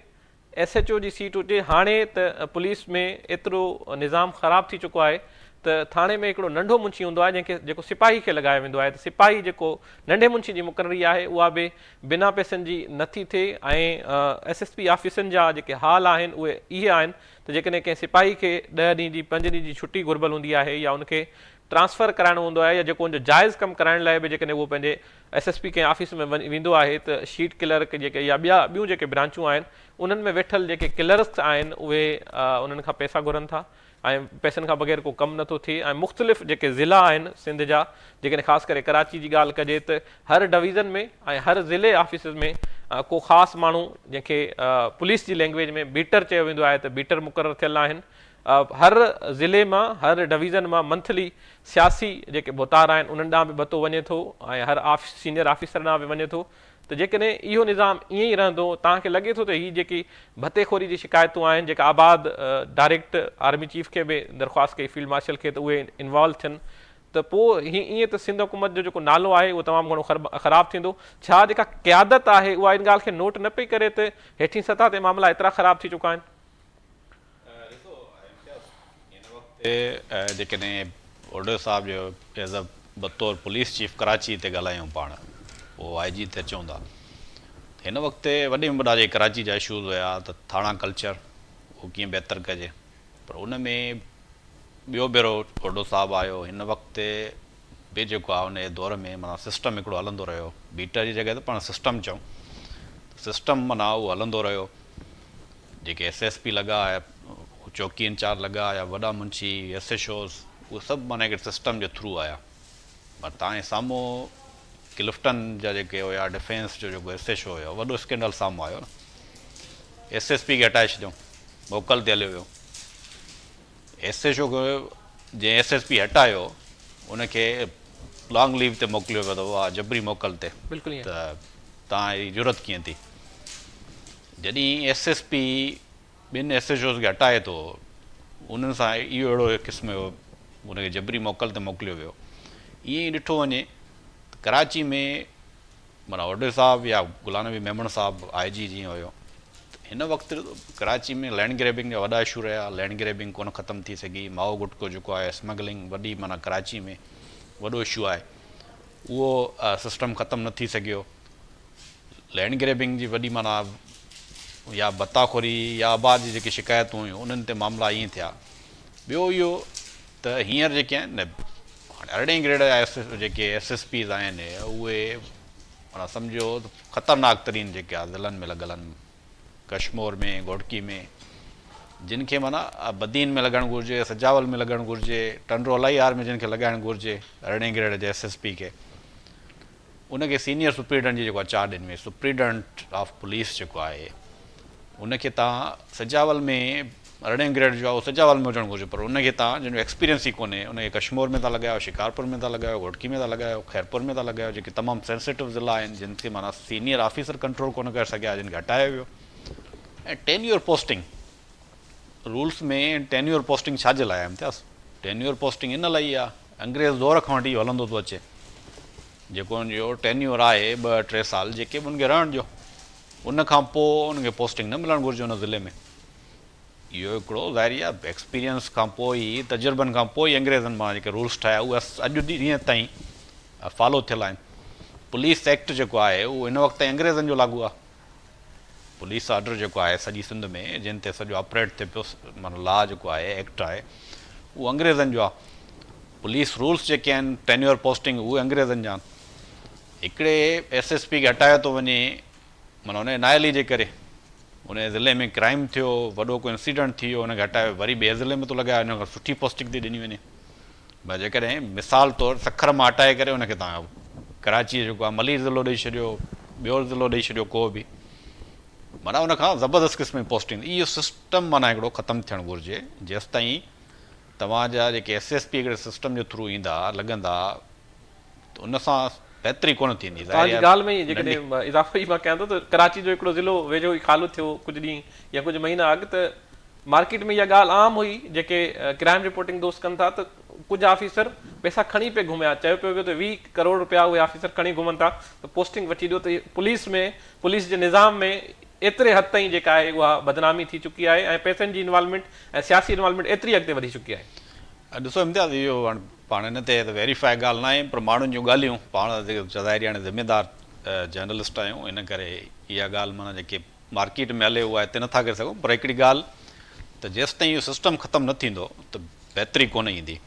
ايس ايڇ او جي سيٽ هجي هاڻي ته پوليس ۾ ايترو نظام خراب ٿي چڪو آهي ته ٿاڻي ۾ هڪڙو ننڍو منشي هوندو آهي جنهن کي جيڪو سپاهي کي لڳايو ويندو آهي ته سپاهي جيڪو ننڍي منشي جي مقرري آهي اها به بنا پئسن جي نٿي ٿئي ۽ ايس ايس پي آفيسن جا جيڪي حال آهن اهي اهي آهن ته جيڪڏهن ڪنهن سپاهي کي ڏهه ڏينهن جي پنج ڏينهن جي ڇٽي گهربل هوندي آهي يا ان کي ٽرانسفر ڪرائڻو هوندو آهي يا جيڪو ان جو جائز ڪم ڪرائڻ لاء به جيڪڏهن اهو پنهنجي ايس ايس پي ڪنهن آفيس ۾ ويندو آهي ته شيٽ ڪلرڪ جيڪي يا ٻيا ٻيون جيڪي برانچون آهن انهن ۾ ويٺل جيڪي ڪلرڪس آهن اهي انهن کان پئسا گهرن ٿا ۽ پئسن کان بغير ڪو ڪم نٿو ٿئي ۽ مختلف جيڪي ضلعا آهن سنڌ جا جيڪڏهن خاص ڪري ڪراچي جي ڳالهه ڪجي ته هر ڊويزن ۾ ۽ هر ضلعي آفيسز ۾ ڪو خاص ماڻهو جنهن کي پوليس جي لينگويج ۾ بيٽر چيو ويندو آهي ته بيٽر مقرر ٿيل آهن هر ضلعي مان هر ڊويزن مان منٿلي سياسي جيڪي ڀوتار آهن انهن ڏانهن به ڀتو وڃي ٿو ۽ هر سينيئر آفيسر ڏانهن به وڃي ٿو ته جيڪڏهن اهو نظام ائين ئي رهندو توهان کي لڳي ٿو ته هي جيڪي ڀتي خوري جي شڪايتون آهن جيڪا آباد ڊائريڪٽ آرمي چيف کي به درخواست ڪئي فيلڊ مارشل کي ته اهي انوالو ٿين ته پوء هي ائين ته سنڌ حڪومت جو جيڪو نالو آهي اهو تمام گهڻو خراب ٿيندو ڇا جيڪا قيادت آهي اها ان ڳالهه کي نوٽ نه پئي ڪري ته هيٺين سطح تي معاملا ايترا خراب ٿي چڪا آهن. ڏسو امتياز هن وقت جيڪڏهن اوڍو صاحب جو ايز ا بطور پوليس چيف ڪراچي تي ڳالهايون پاڻ پوء آء جي تي اچون ٿا هن وقت وڏي ۾ وڏا جيڪي ڪراچي جا اشوز هيا ته ٿاڻا ڪلچر اهو ڪيئن بهتر ڪجي پر ان ۾ ٻيو ڀيرو اوڍو صاحب آيو هن وقت به جيڪو آهي ان جي دور ۾ معنيٰ سسٽم هڪڙو هلندو رهيو بيٽر جي جڳهه تي پاڻ سسٽم چئون سسٽم معنيٰ اهو هلندو رهيو جيڪي ايس ايس پي لڳا يا چوڪي انچارج لڳا يا وڏا منشي ايس ايڇ اوز اهي سڀ معنيٰ هڪڙي سسٽم جي ٿرو آيا پر تان جي سامهون ڪلفٽن جا جيڪي هيا ڊفينس جو جيڪو ايس ايڇ او هيو وڏو اسڪينڊل سامهون آيو نه ايس ايس پي کي هٽائي ڇڏيو موڪل تي هليو ويو ايس ايڇ او کي جنهن ايس ايس پي هٽايو ان کي لانگ ليو تي موڪليو ويو ته واهه جبري موڪل تي ته تان جي جرئت ڪيئن ٿي جڏهن ايس ايس پي ٻن ايس ايڇ اوز کي هٽائي ٿو انهن سان اهو اهڙو قسم جو ان کي جبري موڪل تي موڪليو ويو ائين ئي ڏٺو وڃي ته ڪراچي ۾ معنيٰ اوڍي صاحب يا غلام نبي ميمڻ صاحب آء جي جيئن هيو هن وقت ڪراچي ۾ لينڊ گريبنگ جا وڏا اشو رهيا لينڊ گريبنگ ڪونه ختم ٿي سگهي مائو گٽڪو جيڪو آهي اسمگلنگ وڏي معنيٰ ڪراچي ۾ وڏو اشو آهي اهو سسٽم ختم نه ٿي سگهيو لينڊ گريبنگ جي وڏي معنيٰ يا ڀتا خوري يا آباد جي جيڪي شڪايتون هيون انهن تي معاملا ائين ٿيا ٻيو اهو ته هينئر جيڪي آهن نه هاڻي ارڙهين گريڊ جا ايس جيڪي ايس ايس پيز آهن اهي معنيٰ سمجهو ته خطرناڪ ترين جيڪي آهي ضلعن ۾ لڳل آهن ڪشمور ۾ گهوٽڪي ۾ جن کي معنيٰ بدين ۾ لڳڻ گهرجي سجاول ۾ لڳڻ گهرجي ٽنڊو الهيار ۾ جن کي لڳائڻ گهرجي ارڙهين گريڊ جي ايس ايس پي کي ان کي سينيئر سپريڊنٽ جي جيڪو آهي چارج ڏني وئي سپريڊنٽ آف پوليس جيڪو آهي ان کي تان سجاول ۾ ارڙهين گريڊ جو آهي اهو سجاول ۾ هجڻ گهرجي پر ان کي توهان جنهن جو ايڪسپيرينس ئي ڪونهي ان کي ڪشمور ۾ ٿا لڳايو، شڪارپور ۾ ٿا لڳايو، گهوٽڪي ۾ ٿا لڳايو، خيرپور ۾ ٿا لڳايو جيڪي تمام سينسيٽو ضلعا آهن جن کي معنيٰ سينيئر آفيسر ڪنٽرول ڪونه ڪري سگهيا جن کي هٽايو ويو ۽ tenure posting rules ۾ tenure posting ڇا جي لاء آهي امتياز؟ ٽينيور پوسٽنگ ان لاء ئي آهي انگريز دور کان وٺي اهو هلندو ٿو اچي جيڪو ان جو ٽينيور آهي ٻه ٽي سال جيڪي به ان کي رهڻ ڏيو ان کان پوء ان کي پوسٽنگ نه ملڻ گهرجي ان ضلعي ۾ اهو هڪڙو ظاهري آهي ايڪسپيرينس کان پوء ئي تجربن کان پوء ئي انگريزن مان جيڪي رولس ٺاهيا اهي اڄ ڏينهن تائين فالو ٿيل آهن پوليس ايڪٽ جيڪو آهي اهو هن وقت تائين انگريزن جو لاڳو آهي پوليس آرڊر جيڪو آهي سڄي سنڌ ۾ جنهن تي سڄو آپريٽ ٿئي پيو معنيٰ لا جيڪو آهي ايڪٽ آهي اهو انگريزن جو آهي پوليس رولس جيڪي آهن ٽينيور پوسٽنگ اهي انگريزن جا آهن هڪڙي ايس ايس پي کي هٽايو ٿو وڃي معنيٰ ان جي نااهلي جي ڪري ان ضلعي ۾ ڪرائم ٿيو وڏو ڪو انسيڊنٽ ٿي ويو ان کي هٽايو وري ٻئي ضلعي ۾ ٿو لڳايو ان کان سٺي پوسٽنگ ٿي ڏني وڃي ڀلا جيڪڏهن مثال طور سکر مان هٽائي ڪري ان کي توهان ڪراچيء جو جيڪو آهي ملير ضلعو ڏئي ڇڏيو، ٻيو ضلعو ڏئي ڇڏيو ڪو به معنيٰ ان کان زبردست قسم جي پوسٽنگ اهو سسٽم معنيٰ هڪڙو ختم ٿيڻ گهرجي جيستائين توهان جا جيڪي ايس ايس پي هڪڙي سسٽم جي ٿرو ايندا لڳندا ته ان سان بهتري ڪونه ٿيندي توهان جي ڳالهه ۾ ئي جيڪڏهن اضافو ئي مان ڪيان ٿو ته ڪراچي جو هڪڙو ضلعو ويجهو ئي خالو ٿيو ڪجهه ڏينهن يا ڪجهه مهينا اڳ ته مارڪيٽ ۾ اها ڳالهه عام هئي جيڪي ڪرائم رپورٽنگ دوست ڪن ٿا ته ڪجهه آفيسر پئسا کڻي پئي گهميا چيو پيو ويو ته 20 ڪروڙ رپيا اهي آفيسر کڻي گهمن ٿا ته پوسٽنگ وٺي ڏيو ته پوليس ۾ پوليس جي نظام ۾ ايتري حد تائين جيڪا آهي اها بدنامي ٿي چڪي آهي ۽ پئسن جي انوالومينٽ ۽ سياسي انوالومينٽ ايتري اڳتي وڌي چڪي آهي. ڏسو امتياز اهو هاڻ پاڻ ان تي ته ويريفائي ڳالهه ناهي پر ماڻهن جون ڳالهيون پاڻ ظاهري هاڻي ذميدار جرنلسٽ آهيون ان ڪري اها ڳالهه معنيٰ جيڪي مارڪيٽ ۾ هلي اها هتي نٿا ڪري سگهون پر هڪڙي ڳالهه ته جيستائين اهو سسٽم ختم نه ٿيندو ته بهتري ڪونه ايندي.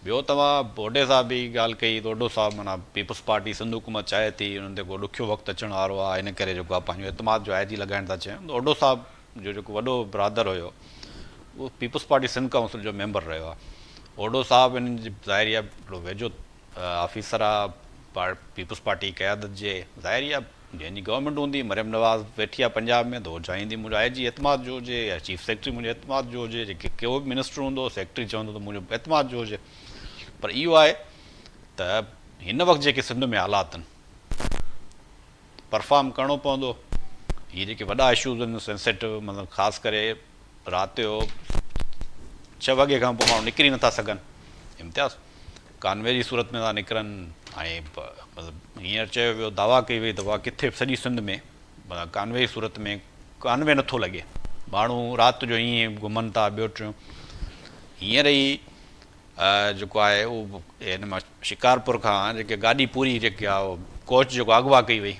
ٻيو توهان اوڍي صاحب به ڳالهه ڪئي ته اوڍو صاحب معنيٰ پيپلز پارٽي سنڌ حڪومت چاهي ٿي انهن تي ڪو ڏکيو وقت اچڻ وارو آهي ان ڪري جيڪو آهي پنهنجو اعتماد جو آء جي لڳائڻ ٿا چاهيون ته اوڍو صاحب جو جيڪو وڏو برادر هيو اهو پيپلز پارٽي سنڌ ڪائونسل جو ميمبر رهيو آهي اوڍو صاحب انهن جي ظاهري آهي هڪڙو ويجهو آفيسر آ پيپلز پارٽي قيادت جي ظاهري آ جنهن جي گورنمينٽ هوندي مريم نواز ويٺي آ پنجاب ۾ ته هو چاهيندي منهنجو آء جي اعتماد جو هجي يا چيف سيڪريٽري منهنجو اعتماد جو هجي جيڪي ڪو به منسٽر هوندو سيڪريٽري چوندو ته منهنجو اعتماد جو هجي پر اهو آهي ته هن وقت جيڪي سنڌ ۾ حالات آهن پرفارم ڪرڻو پوندو. هي جيڪي وڏا اشوز آهن سينسيٽو مطلب خاص ڪري رات جو ڇهه وڳي کان پوء ماڻهو نڪري نٿا سگهن امتياز ڪانوي جي صورت ۾ ٿا نڪرن ۽ مطلب هينئر چيو ويو دعويٰ ڪئي وئي ته ڪٿي به سڄي سنڌ ۾ ڪانوي جي صورت ۾ ڪانوي نٿو لڳي ماڻهو رات جو ائين گهمن ٿا ٻيو ٽيون هينئر ئي جيڪو آهي اهو هن مان شڪارپور کان جيڪي گاڏي پوري جيڪي آهي اهو ڪوچ جيڪو اغوا ڪئي وئي.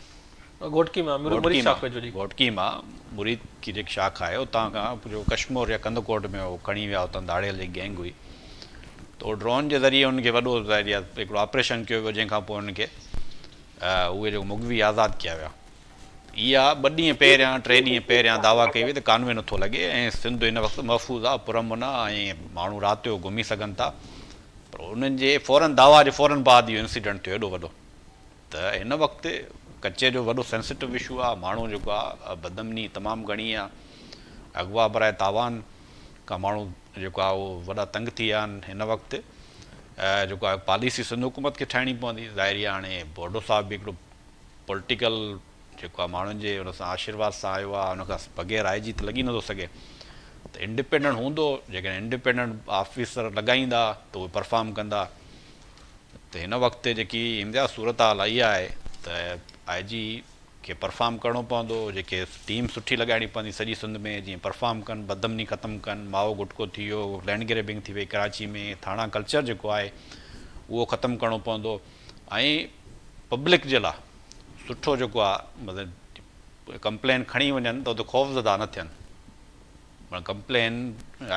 گهوٽڪي مان مريد شاخ ويجهو جي. گهوٽڪي مان مريد ڪي جيڪي شاخ آهي اتان کان جو ڪشمور يا ڪنڌڪوٽ ۾ اهو کڻي ويا اتان ڌاڙيل جي گينگ هئي ته اهو ڊرون جي ذريعي انهن کي وڏو ظاهري آهي هڪڙو آپريشن ڪيو ويو جنهن کان پوء انهن کي اهي جيڪو مغوي آزاد ڪيا ويا. اها ٻه ڏينهن پهريان ٽي ڏينهن پهريان دعويٰ ڪئي وئي ته ڪانوي نٿو لڳي ۽ سنڌ هن وقت محفوظ آهي پرامن آهي ۽ ماڻهو رات جو گهمي سگهن ٿا پر انهن جي فورن دعويٰ جي فورن بعد اهو انسيڊنٽ ٿيو ايڏو وڏو ته هن وقت ڪچي جو وڏو سينسيٽو اشو آهي ماڻهو جيڪو آهي بدامني تمام گهڻي آهي اغوا براء تاوان کان ماڻهو جيڪو آهي اهو وڏا تنگ ٿي ويا آهن هن وقت جيڪو آهي پاليسي سنڌ حڪومت کي ٺاهڻي پوندي ظاهري آهي هاڻي بورڊو صاحب به هڪڙو پوليٽيڪل جيڪو آ ماڻهن جي ان سان آشيرواد سان آيو آ ان کان بغير آء جي ته لڳي نٿو سگهي ته انڊيپينڊنٽ هوندو جيڪڏهن انڊيپينڊنٽ آفيسر لڳائيندا ته اهي پرفارم ڪندا ته هن وقت جيڪي امتياز صورتحال آئي آهي ته آء جي کي پرفارم ڪرڻو پوندو جيڪي ٽيم سٺي لڳائڻي پوندي سڄي سنڌ ۾ جيئن پرفارم ڪن بدامني ختم ڪن مائو گٽڪو ٿي ويو لينڊ گريبنگ ٿي وئي ڪراچي ۾ ٿاڻا ڪلچر جيڪو آهي اهو ختم ڪرڻو پوندو ۽ پبلڪ جي لاء سٺو جيڪو آ مطلب ڪمپلين کڻي وڃن ته اتي خوفزده نه ٿين معنيٰ ڪمپلين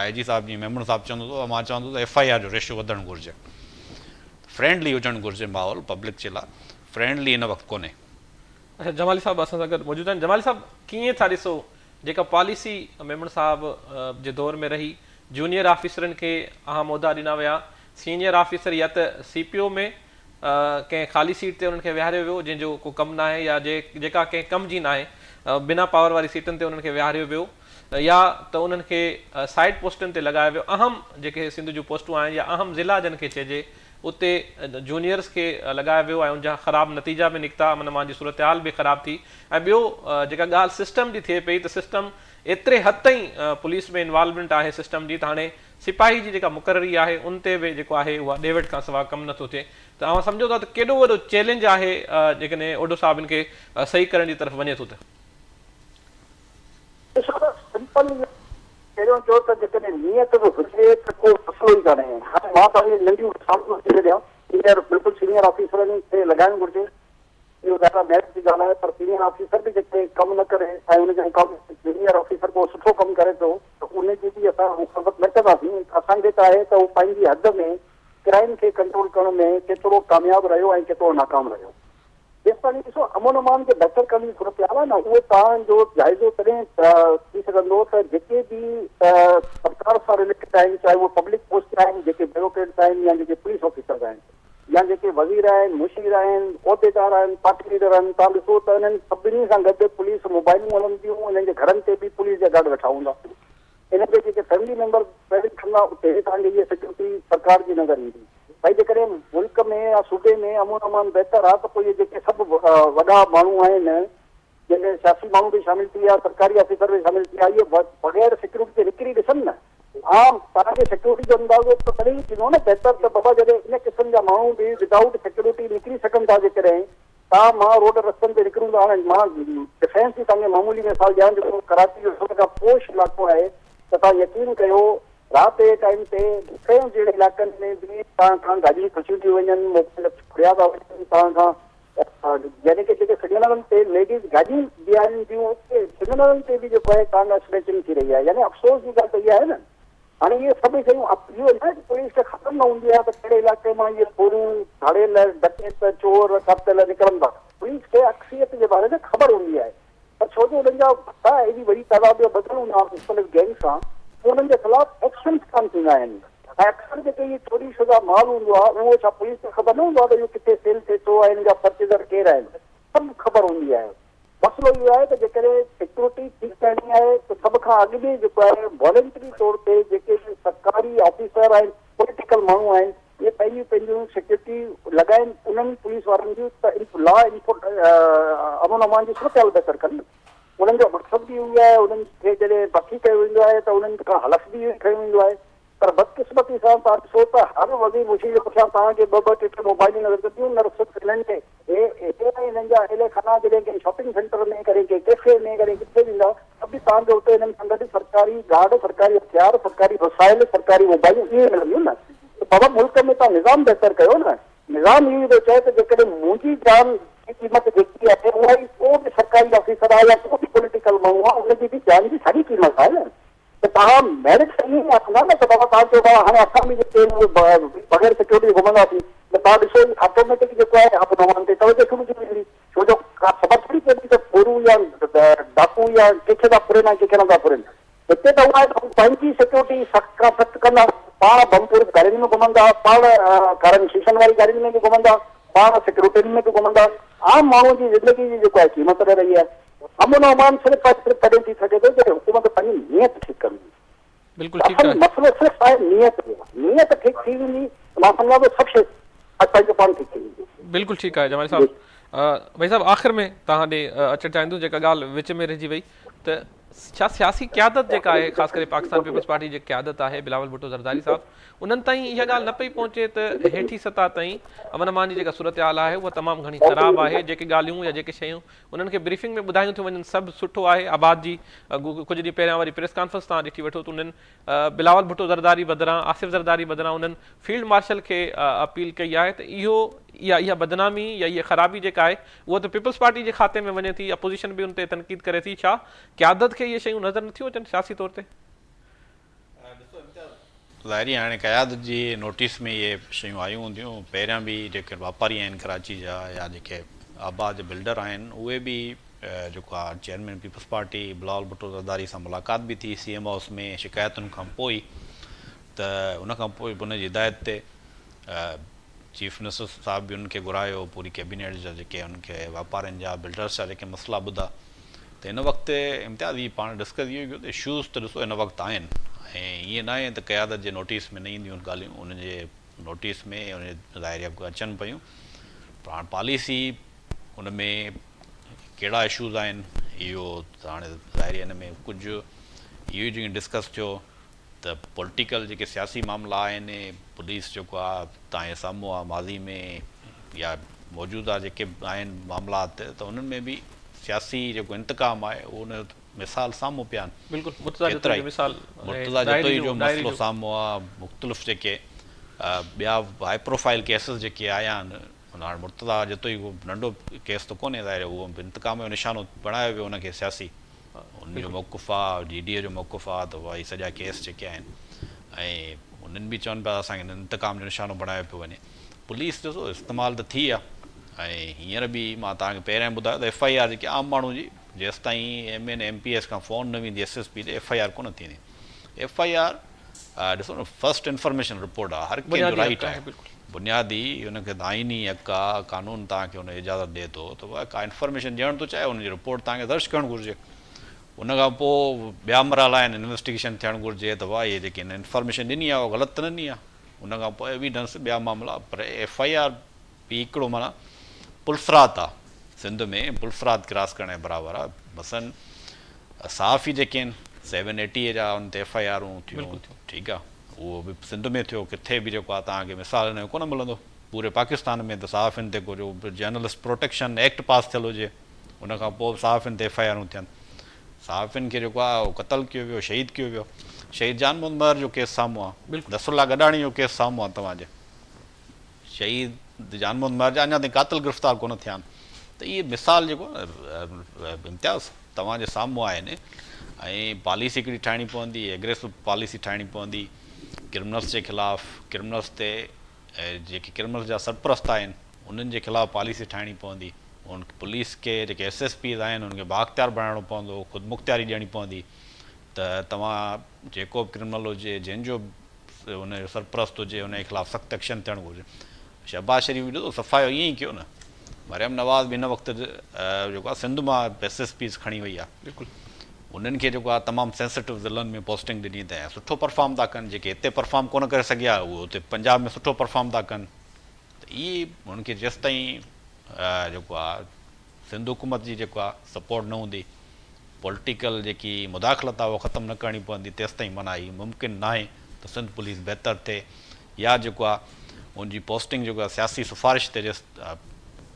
I جي صاحب جيئن ميمڻ صاحب چوندو ته مان چوان ٿو ته ايف I R جو ريشو وڌڻ گهرجي فرينڊلي هجڻ گهرجي ماحول پبلڪ جي لاء فرينڊلي هن وقت ڪونهي. اچا جمالي صاحب اسان سان گڏ موجود آهن جمالي صاحب ڪيئن ٿا ڏسو جيڪا پاليسي ميمڻ صاحب جي دور ۾ رهي جونيئر آفيسرن کي اهم عهدا ڏنا ويا سينيئر آفيسر يا ته سي پي او ۾ ڪنهن خالي سيٽ تي انهن کي ويهاريو ويو جنهن جو ڪو ڪم ناهي يا جيڪا ڪنهن ڪم جي ناهي بنا پاور واري سيٽن تي انهن کي ويهاريو ويو يا ته انهن کي سائيڊ پوسٽن تي لڳايو ويو اهم جيڪي سنڌ جون پوسٽون آهن يا اهم ضلعا جن کي چئجي اتي جونيئرز کي لڳايو ويو ۽ ان جا خراب نتيجا به نڪتا امن امان جي صورتحال به خراب ٿي ۽ ٻيو جيڪا ڳالهه سسٽم جي ٿئي پئي ته سسٽم ايتري حد تائين پوليس ۾ انوالومينٽ آهي سسٽم جي ته هاڻي سپاهي جي جيڪا مقرري آهي ان تي به جيڪو آهي اها ڏي وٺ کان سواء ڪم نٿو ٿئي ته اوهان سمجهو ٿا ته ڪيڏو وڏو چئلينج آهي جيڪڏهن اوڍو صاحب ان کي صحيح ڪرڻ جي طرف وڃي ٿو ته. ڏسو ته سمپل اهو پهريون چيو ته جيڪڏهن نيت به هجي ته ڪو مسئلو ئي ڪانهي. هاڻي مان توهان کي ننڍيون مثالون ٿي ڏيان. سينيئر بلڪل سينيئر آفيسرن کي لڳائڻ گهرجي. اهو ظاهر آهي ميرٽ جي ڳالهه آهي پر سينيئر آفيسر به جيڪڏهن ڪم نه ڪري ۽ ان جي مقابلي ۾ جونيئر آفيسر ڪو سٺو ڪم ڪري ٿو ته ان جي به اسان مخالفت نه ڪنداسين. اسان کي ته آهي ته هو پنهنجي حد ۾ ڪرائيم کي ڪنٽرول ڪرڻ ۾ ڪيترو ڪامياب رهيو ۽ ڪيترو ناڪام رهيو. جيستائين ڏسو امن امان کي بهتر ڪرڻ جي صورتحال آهي نه اهو توهان جو جائزو تڏهن ٿي سگهندو ته جيڪي به سرڪار سان رليٽيڊ آهن چاهي اهي پبلڪ پوسٽ آهن جيڪي بيوروڪريٽس آهن يا جيڪي پوليس آفيسرز آهن يا جيڪي وزير آهن مشير آهن عهديدار آهن پارٽي ليڊر آهن توهان ڏسو ته انهن سڀني سان گڏ پوليس موبائلون هلنديون انهن جي گهرن تي به پوليس جا گارڊ ويٺا هوندا انهن جا جيڪي فيملي ميمبر ٽريولنگ ڪندا اتي به توهان کي اها سيڪيورٽي سرڪار جي نظر ايندي. ڀائي جيڪڏهن ملڪ ۾ يا صوبي ۾ امن امان بهتر آهي ته پوء اهي جيڪي سڀ وڏا ماڻهو آهن جنهن ۾ سياسي ماڻهو به شامل ٿي ويا سرڪاري آفيسر به شامل ٿي ويا اهي بغير سيڪيورٽي جي نڪري ڏسن نه. عام توهان کي سيڪيورٽي جو اندازو ته تڏهن ئي ٿيندو نه بهتر ته بابا جڏهن ان قسم جا ماڻهو به ودائوٽ سيڪيورٽي نڪري سگهن ٿا جيڪڏهن تان مان روڊ رستن تي نڪرون ته هاڻي مان ڊفينس جي توهان کي معمولي مثال ڏيان جيڪو ڪراچي جو سڀ کان پوش علائقو آهي ته توهان يقين ڪيو رات جي ٽائيم تي ڊفينس جهڙي علائقن ۾ به توهان کان گاڏيون کسيون ٿيون وڃن موبائل ڦريا ٿا وڃن توهان کان يعني ڪي جيڪي سگنلن تي ليڊيز گاڏيون بيهارين ٿيون اتي سگنلن تي به جيڪو آهي توهان کان اسنيچنگ ٿي رهي آهي يعني افسوس جي ڳالهه ته اها آهي نه هاڻي اهي سڀئي شيون اهو نه آهي ته پوليس کي خبر نه هوندي آهي ته ڪهڙي علائقي مان اهي ڦورو، ڌاڙيل، ڊڪيت، چور، قاتل نڪرن ٿا. پوليس کي اڪثريت جي باري ۾ خبر هوندي آهي پر ڇو جو انهن جا ڀتا ايڏي وڏي تعداد ۾ ٻڌل هوندا آهن مختلف گينگ سان ته انهن جي خلاف ايڪشنز ڪانه ٿيندا آهن ۽ اڪثر جيڪي اهي چوري شده مال هوندو آهي اهو ڇا پوليس کي خبر نه هوندو آهي ته اهو ڪٿي سيل ٿئي ٿو ۽ ان جا پرچيزر ڪير آهن سڀ خبر هوندي آهي. مسئلو اهو آهي ته جيڪڏهن سيڪيورٽي ٺيڪ ڪرڻي آهي ته سڀ کان اڳ ۾ جيڪو آهي والنٽري طور تي جيڪي به سرڪاري آفيسر ۽ پوليٽيڪل ماڻهو آهن اهي پنهنجون پنهنجون سيڪيورٽي لڳائين انهن پوليس وارن جون ته لا امن امان جي صورتحال بهتر ڪن انهن جو مقصد به اهو ئي آهي انهن کي جڏهن ڀرتي ڪيو ويندو آهي ته انهن کان حلف به اهو ئي کنيو ويندو آهي پر بدقسمتي سان توهان ڏسو ته هر وزير مشير جي پٺيان توهان کي ٻه ٻه ٽي ٽي موبائلون نظر اچن ٿيون نه صرف انهن کي هي هي ۽ انهن جا اهل خانه جڏهن ڪنهن شاپنگ سينٽر ۾ ڪڏهن ڪنهن ڪيفي ۾ ڪڏهن ڪٿي ويندا ته به توهان کي اتي انهن سان گڏ سرڪاري گارڊ سرڪاري هٿيار سرڪاري وسائل سرڪاري موبائلون اهي ملنديون نه ته بابا ملڪ ۾ توهان نظام بهتر ڪيو نه نظام اهو ئي ٿو چئي ته جيڪڏهن منهنجي جان جي قيمت جيڪي آهي اها ئي ڪو به سرڪاري آفيسر آهي يا ڪو به پوليٽيڪل ماڻهو آهي ان جي به جان جي ساڳي قيمت آهي نه ته توهان ميرٽ ته ائين ئي آڻيندا نه ته بابا توهان چئو ٿا هاڻي اسان به جيڪي آهن اهي بغير سيڪيورٽي جي گهمنداسين ته توهان ڏسو هي آٽوميٽڪ جيڪو آهي امن امان تي توجه شروع ٿي ويندي ڇو جو ڪا خبر ٿوري پوندي ته ڦورو يا ڊاڪو يا ڪنهن کي ٿا ڦرين ۽ ڪنهن کي نٿا ڦرين هتي ته اها آهي ته هو پنهنجي سيڪيورٽي سخت کان سخت ڪندا پاڻ بم پروف گاڏين ۾ گهمندا پاڻ ڪارن شيشن واري گاڏين ۾ به گهمندا پاڻ سيڪيورٽين ۾ به گهمندا عام ماڻهو جي زندگي جي جيڪو آهي قيمت نه رهي آهي. امن و امان صرف ۽ صرف تڏهن ٿي سگهي ٿو جڏهن حڪومت پنهنجي نيت ٺيڪ ڪندي. بلڪل ٺيڪ اصل آهي. مسئلو صرف آهي نيت جو. نيت ٺيڪ ٿي ويندي ته مان سمجهان ٿو سڀ شيء پنهنجو پاڻ ٺيڪ ٿي ويندي. بلڪل ٺيڪ آهي جمالي صاحب. ڀائي صاحب آخر ۾ توهان ڏي اچڻ چاهيندس جيڪا ڳالهه وچ ۾ رهجي وئي ته ڇا سياسي قيادت جيڪا آهي خاص ڪري پاڪستان پيپلز پارٽي جي قيادت آهي بلاول ڀٽو زرداري صاحب انهن تائين اها ڳالهه نه پئي پهچي ته هيٺين سطح تائين امن امان جي جيڪا صورتحال آهي اها تمام گهڻي خراب آهي جيڪي ڳالهيون يا جيڪي شيون انهن کي بريفنگ ۾ ٻڌايون ٿيون وڃن سڀ سٺو آهي آباد جي ڪجهه ڏينهن پهريان واري پريس ڪانفرنس توهان ڏٺي وٺو ته انهن بلاول ڀٽو زرداري بدران آصف زرداري بدران انهن فيلڊ مارشل کي اپيل ڪئي آهي ته اهو يا اها بدنامي يا اها خرابي جيڪا آهي اها ته پيپلز پارٽي جي کاتي ۾ وڃي ٿي اپوزيشن به ان تي تنقيد ڪري ٿي ڇا قيادت کي اهي شيون نظر نٿيون اچن سياسي طور تي؟ ڏسو امتياز ظاهري هاڻي قيادت جي نوٽيس ۾ اهي شيون آيون هونديون پهريان به جيڪي واپاري آهن ڪراچي جا يا جيڪي آباد جا بلڊر آهن اهي به جيڪو آهي chairman peoples party Bilawal Bhutto Zardari سان ملاقات به ٿي سي ايم هائوس ۾ شڪايتن کان پوء ته ان کان پوء ان جي هدايت تي چيف منسٽر صاحب به انهن کي گهرايو پوري ڪيبينيٽ جا جيڪي انهن کي واپارين جا بلڊرس جا جيڪي مسئلا ٻڌا ته ته هن وقت امتياز هي پاڻ ڊسڪس اهو ڪيو ته اشوز ته ڏسو هن وقت آهن ۽ ائين ناهي ته قيادت جي نوٽيس ۾ نه اينديون آهن ڳالهيون انهن جي نوٽيس ۾ ان جي ظاهري اچن پيون پر هاڻ پاليسي ان ۾ ڪهڙا اشوز آهن اهو ته هاڻي ظاهري ان ۾ ڪجهه اهو ئي جيئن ڊسڪس ٿيو ته پوليٽيڪل جيڪي سياسي معاملا آهن پوليس جيڪو آهي تان جي سامهون آهي ماضي ۾ يا موجوده جيڪي به آهن معاملات ته انهن ۾ به سياسي جيڪو انتقام آهي اهو ان جو مثال سامهون پيا آهن بلڪل مرتضيٰ جتوئي جو مثال مرتضيٰ جتوئي جو مسئلو سامهون آهي مختلف جيڪي ٻيا هائي پروفائل ڪيسز جيڪي آيا آهن هاڻ مرتضيٰ جتوئي ڪو ننڍو ڪيس ته ڪونهي ظاهر آهي اهو به انتقام جو نشانو بڻايو ويو ان کي سياسي ان جو موقف آ جي ڊي اي جو موقف آ ته اهي سڄا ڪيس جيڪي آهن ۽ انهن به چون پيا ته اسان کي انتقام جو نشانو بڻايو پيو وڃي پوليس ڏسو استعمال ته ٿي آ ۽ هينئر به مان توهان کي پهريان ٻڌايو ته ايف I R جيڪي عام ماڻهو جي جيستائين M N M P S کان فون نه ويندي ايس ايس پي ڏي ايف I R ڪونه ٿيندي ايف I R ڏسو نه فرسٽ انفارميشن رپورٽ آ هر ڪنهن جو رائيٽ آهي بنيادي ان کي آئيني حق آ قانون توهان کي ان اجازت ڏي ٿو ته ڪا انفارميشن ڏيڻ ٿو چاهي ان جي رپورٽ توهان کي درج ڪرڻ گهرجي ان کان پوء ٻيا مرحلا آهن انويسٽيگيشن ٿيڻ گهرجي ته واهه هي جيڪي هن انفارميشن ڏني آ اها غلط ته نه ڏني آ ان کان پوء ايويڊنس ٻيا معاملا پر ايف I R به هڪڙو معنيٰ پلسرات آ سنڌ ۾ پلسرات ڪراس ڪرڻ جي برابر آ مثلاً صحافي جيڪي آهن سيون ايٽي اي جا ان تي ايف I آرون ٿيون ٺيڪ آ اهو به سنڌ ۾ ٿيو ڪٿي به جيڪو آ توهان کي مثال ان جو ڪونه ملندو پوري پاڪستان ۾ ته صحافين تي ڪو جو جرنلسٽ پروٽيڪشن ايڪٽ پاس ٿيل هجي ان کان پوء به صحافين تي ايف I آرون ٿين صحافين کي جيڪو آ اهو قتل ڪيو ويو شهيد ڪيو ويو شهيد جان محمد مهر جو ڪيس سامهون آ نصرالله گڏاڻي جو ڪيس سامهون آ توهان جي شهيد جان محمد مهر جا اڃا تائين قاتل گرفتار ڪونه ٿيا آهن ته اهي مثال جيڪو امتياز توهان جي سامهون آهن ۽ پاليسي هڪڙي ٺاهڻي پوندي ايگريسو پاليسي ٺاهڻي پوندي ڪرمنلس جي خلاف ڪرمنلس تي جيڪي ڪرمنلس جا سرپرست آهن انهن جي خلاف پاليسي ٺاهڻي پوندي ان پوليس کي جيڪي ايس ايس پيز آهن انهن کي بااختيار بڻائڻو پوندو خود مختياري ڏيڻي پوندي ته توهان جيڪو به ڪرمنل هجي جنهن جو ان جو سرپرست هجي ان جي خلاف سخت ايڪشن ٿيڻ گهرجي. شهباز شريف به ڏسو صفايو ائين ئي ڪيو نه. مريم نواز به هن وقت جيڪو آهي سنڌ مان ايس ايس پيز کڻي وئي آهي. بلڪل انهن کي جيڪو آهي تمام سينسيٽو ضلعن ۾ پوسٽنگ ڏني اٿئي ۽ سٺو پرفارم ٿا ڪن جيڪي هتي پرفارم ڪونه ڪري سگهيا اهي اتي پنجاب ۾ سٺو پرفارم ٿا ڪن ته اهي انهن کي جيستائين جيڪو آهي سنڌ حڪومت جي جيڪو آ سپورٽ نه هوندي پوليٽيڪل جيڪي مداخلت آ اها ختم نه ڪرڻي پوندي تيستائين معنيٰ هي ممڪن ناهي ته سنڌ پوليس بهتر ٿئي يا جيڪو آ ان جي پوسٽنگ جيڪو آ سياسي سفارش تي جيس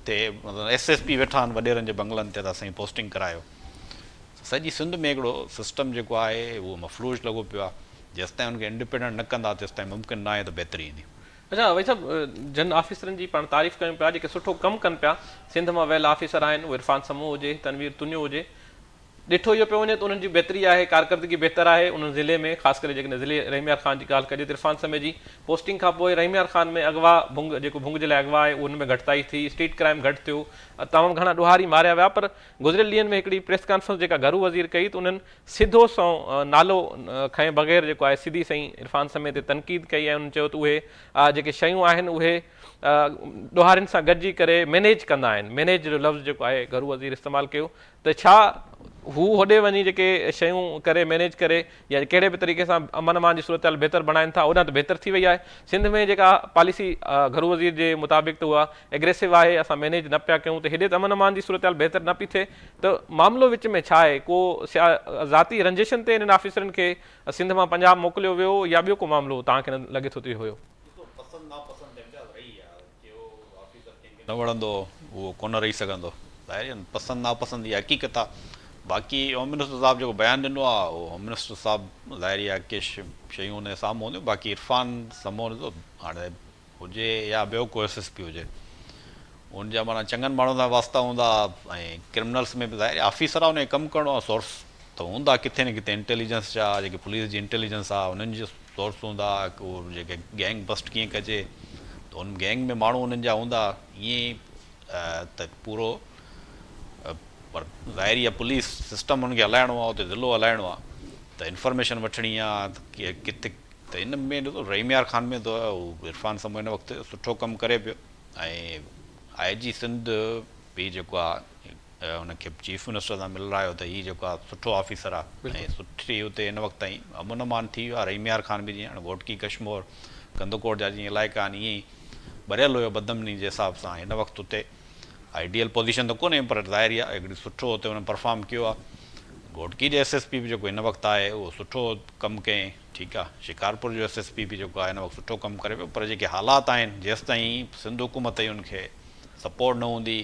تي مطلب ايس ايس پي ويٺا آهن وڏيرن جي بنگلن تي ته اسان جي پوسٽنگ ڪرايو سڄي سنڌ ۾ هڪڙو سسٽم جيڪو آهي اهو مفلوج لڳو پيو آ جيستائين ان کي انڊيپينڊنٽ نه ڪندا تيستائين ممڪن ناهي ته بهتري ايندي. اڇا وحيد صاحب جن آفيسرن جي پاڻ تعريف ڪيون پيا جيڪي سٺو ڪم ڪن پيا سنڌ مان ويل آفيسر آهن اهي عرفان سمون هجي تنوير تنيو هجي ڏٺو اهو پيو وڃي ته انهن جي بهتري آهي ڪارڪردگي بهتر آهي انهن ضلعي ۾ خاص ڪري جيڪڏهن ضلعي رحيم يار خان جي ڳالهه ڪجي ته عرفان سمي جي پوسٽنگ کان پوء رحيم يار خان ۾ اغوا ڀنگ جيڪو ڀنگ جي لاء اغوا آهي ان ۾ گهٽتائي ٿي اسٽريٽ ڪرائم گهٽ ٿيو تمام گهڻا ڏوهاري ماريا ويا پر گذريل ڏينهن ۾ هڪڙي پريس ڪانفرنس جيڪا گهرو وزير ڪئي ته انهن سڌو سنئون نالو کنئي بغير جيڪو آهي سڌي سئين عرفان سمي تي تنقيد ڪئي ۽ انهن چيو ته اهي جيڪي شيون آهن اهي ڏوهارين سان گڏجي ڪري مينيج ڪندا آهن مينيج جو لفظ جيڪو آهي گهرو وزير استعمال ڪيو ته ڇا هو هوڏي وڃي جيڪي شيون ڪري مينيج ڪري يا ڪهڙي به طريقي سان امن امان جي صورتحال بهتر بڻائن ٿا اوڏانهن ته بهتر ٿي وئي آهي سنڌ ۾ جيڪا پاليسي گهرو وزير جي مطابق ته اها ايگريسو آهي اسان مينيج نه پيا ڪيون ته هيڏي ته امن امان جي صورتحال بهتر نه پئي ٿئي ته معاملو وچ ۾ ڇا آهي ڪو ذاتي رنجشن تي انهن آفيسرن کي سنڌ مان پنجاب موڪليو ويو يا ٻيو ڪو معاملو توهان کي لڳي ٿو ته اهو هيو. ڏسو پسند ناپسند امتياز رهي آهي جيڪو آفيسر ڪنهن کي نه وڻندو اهو ڪونه رهي سگهندو ظاهر آهي پسند ناپسند اها حقيقت آهي باقي هوم منسٽر صاحب جيڪو بيان ڏنو آهي اهو هوم منسٽر صاحب ظاهر آهي ڪي شيون ان جي سامهون هونديون باقي عرفان سمون ڏسو هاڻي هجي يا ٻيو ڪو ايس ايس پي هجي ان جا معنيٰ چڱن ماڻهن سان واسطا هوندا ۽ ڪرمنلس ۾ به ظاهر آفيسر آهي ان کي ڪم ڪرڻو آهي سورس ته هوندا ڪٿي نه ڪٿي انٽيليجنس جا جيڪي پوليس جي انٽيليجنس آهي انهن جي سورس هوندا اهو جيڪي گينگ بسٽ ڪيئن ڪجي ته ان گينگ ۾ ماڻهو انهن جا هوندا ائين ته پورو پر ظاهر آهي پوليس سسٽم ان کي هلائڻو آهي اتي ضلعو هلائڻو آهي ته انفارميشن وٺڻي آهي ڪٿي ته ان ۾ ڏسو رحيم يار خان ۾ ته هو عرفان سمون هن وقت سٺو ڪم ڪري پيو ۽ آء جي سنڌ به جيڪو آهي ان کي چيف منسٽر سان ملرايو ته هي جيڪو آهي سٺو آفيسر آهي ۽ سٺي اتي هن وقت تائين امن امان ٿي ويو آهي. رحيم يار خان به جيئن هاڻي گهوٽڪي، ڪشمور، ڪنڌڪوٽ جا جيئن علائقا آهن ائين ئي ٻريل هيو بدامني جي حساب سان. هن وقت اتي آئيڊيل پوزيشن ته ڪونهي پر ظاهر ئي آهي هڪڙي سٺو اتي هن پرفارم ڪيو آهي. گهوٽڪي جي ايس ايس پي به جيڪو هن وقت آهي اهو سٺو ڪم ڪيائين ٺيڪ آهي. شڪارپور جو ايس ايس پي به جيڪو آهي هن وقت سٺو ڪم ڪري پيو پر جيڪي حالات آهن جيستائين سنڌ حڪومت جي ان کي سپورٽ نه هوندي،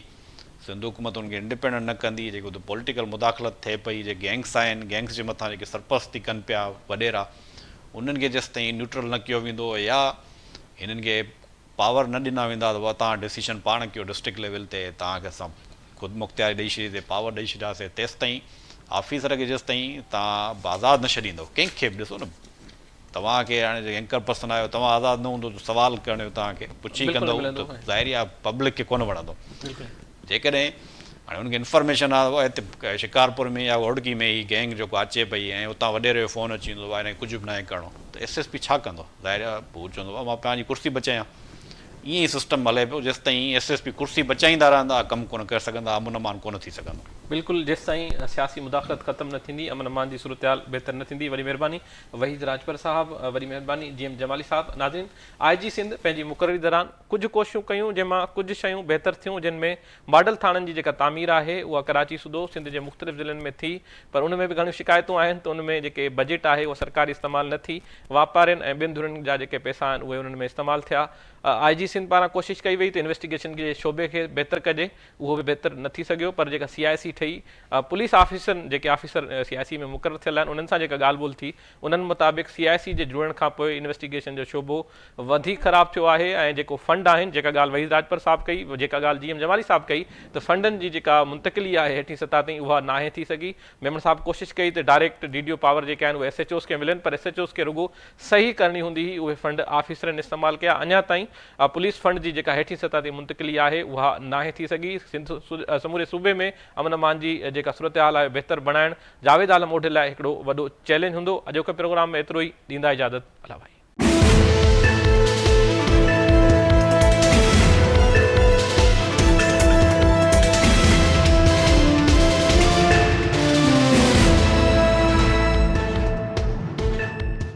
سنڌ حڪومت ان کي انڊيپينڊنٽ نه ڪندي، جيڪي اتي پوليٽيڪل مداخلت ٿئي پئي، جيڪي گينگس آهن، گينگس جي مٿان جيڪي سرپرستي ڪن پيا وڏيرا، انهن کي جيستائين نيوٽرل نه ڪيو ويندو يا هنن کي پاور نه ڏنا ويندا ته توهان ڊسيشن پاڻ ڪيو ڊسٽرڪٽ ليول تي، توهان کي اسان خودمختياري ڏئي ڇڏي سي، پاور ڏئي ڇڏياسي، تيستائين آفيسر کي جيستائين توهان آزاد نه ڇڏيندو، ڪنهن کي به ڏسو نه. توهان کي هاڻي جيڪي اينڪر پرسن آهيو توهان آزاد نه هوندو ته سوال ڪرڻ جو توهان کي پڇي ڪندو ته ظاهري آهي پبلڪ کي ڪونه وڻندو جيڪڏهن هاڻي ان کي انفارميشن آهي هتي شڪارپور ۾ يا گهوٽڪي ۾ هي گينگ جيڪو اچي پئي ۽ اتان وڏيري جو فون اچي ويندو آهي هن کي ڪجهه به ناهي ڪرڻو ته ايس ايس پي ڇا ڪندو ظاهري آهي هو چوندو مان پنهنجي ڪرسي بچايان ائين ئي سسٽم هلي پيو جيستائين ايس ايس پي ڪرسي بچائيندا رهندا ڪم ڪونه ڪري سگهندا امن امان ڪونه ٿي سگهندو. بلڪل جيستائين سياسي مداخلت ختم نه ٿيندي امن امان جي صورتحال بهتر نه ٿيندي وڏي مهرباني وحيد راڄپر صاحب وڏي مهرباني جي ايم جمالي صاحب ناظرين آء جي سنڌ پنهنجي مقرري دوران ڪجهه ڪوششون ڪيون جنهن مان ڪجهه شيون بهتر ٿيون جن ۾ ماڊل ٿاڻن جي جيڪا تعمير آهي اها ڪراچي سوڌو سنڌ جي مختلف ضلعن ۾ ٿي پر ان ۾ به گهڻيون شڪايتون آهن ته ان ۾ جيڪي بجيٽ آهي اها سرڪاري استعمال نه ٿي واپارين ۽ ٻين ڌرين جا جيڪي پئسا آهن اهي انهن ۾ استعمال ٿيا آء جي سنڌ پاران ڪوشش ڪئي وئي ته انويسٽيگيشن جي شعبي کي بهتر ڪجي اهو به بهتر نه ٿي سگهيو پر جيڪا سي آء سي ٺهي پوليس آفيسرن جيڪي آفيسر سي آء سي ۾ مقرر ٿيل آهن انهن سان جيڪا ڳالهه ٻولهه ٿي انهن مطابق سي آء سي جي جڙڻ کان پوء انويسٽيگيشن جو شعبو وڌيڪ خراب ٿيو آهي ۽ جيڪو فنڊ آهن جيڪا ڳالهه وحيد راڄپر صاحب ڪئي جيڪا ڳالهه جي ايم جمالي صاحب ڪئي ته فنڊن جي جيڪا منتقلي آهي هيٺين سطح تائين اها ناهي ٿي سگهي ميمڻ صاحب ڪوشش ڪئي ته direct D D O power جيڪي آهن اهي ايس ايڇ اوز کي ملن پر ايس ايڇ اوز کي رڳو صحيح ڪرڻي هوندي هئي اهي فنڊ آفيسرن استعمال ڪيا اڃا تائين پوليس فنڊ جي جيڪا هيٺين سطح تائين منتقلي آهي اها ناهي ٿي سگهي سنڌ سموري صوبي ۾ امن امان جي جيڪا صورتحال آهي بهتر بڻائڻ جاويد عالم اوڍي لاء هڪڙو وڏو چئلينج هوندو اڄوڪي پروگرام ۾ ايترو ئي ڏيندا اجازت الله ڀائي.